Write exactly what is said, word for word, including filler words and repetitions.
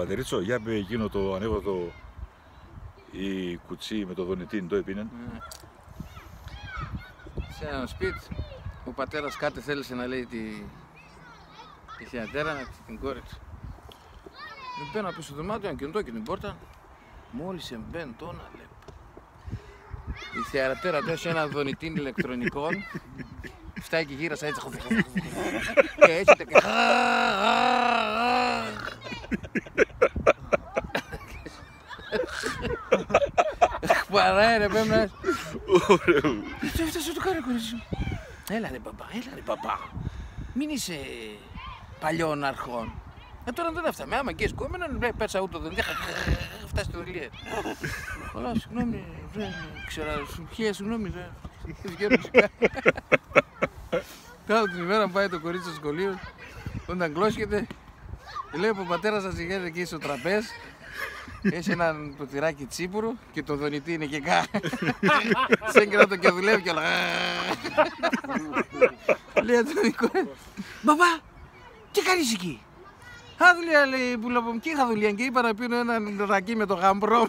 Πατερίτσο, για πέ εκείνο το ανέκδοτο, η κουτσή με το Δονητήν ντο επείνεν; Ναι. Σ' έναν σπίτ', ο πατέρας κάτι θέλεσε να λέει τη, τη θεατέρα, την κόρη του. Εμπαίν' απέσ' σο δωμάτιον, κιντώ' και την πόρταν. Μόλις εμπαίν' τ' όναλ', η θεατέρα τ' έσ' έναν Δονητήν ηλεκτρονικόν, ευτάει και γύρασαν έτσι, και έτσι, και παρά, ρε, πέμπνας. Ωρε. Έφτασ', έφτασ', σ' ατο κάνε, κορίτσι μ'. Έλα, ρε, μπαμπά, έλα, ρε, μπαμπά. Μην είσαι παλιών αρχών. Ε, τώρα ντο να ευτάμε; Άμα γκέεις κόμενον, ρε, πέτσα ατο Δονητήν, ευτάς σ' ατο δουλειά. Καλά, συγγνώμη, βρε, ξέρα, σου, χίλια συγγνώμη, ρε. Τ' άλλο την ημέραν πάει το κορίτσι σο σχολείο, όταν κλώσκεται, βλέπει ο πατέρας ας ηγέται εκεί σο τραπέζ', έσ' έναν ποτηράκι τσίπουρο και το Δονητή είναι και κα-, σέγκρ' ατο και δουλεύει κιόλας. Λέει ατο η κόρη: «Μπαμπά, τι κάνεις εκεί;» «Α, δουλειά», λέει, «πουλόπον μ', 'κι είχα δουλειά και είπα να πίνω έναν ρακί με το γαμπρό μ'.»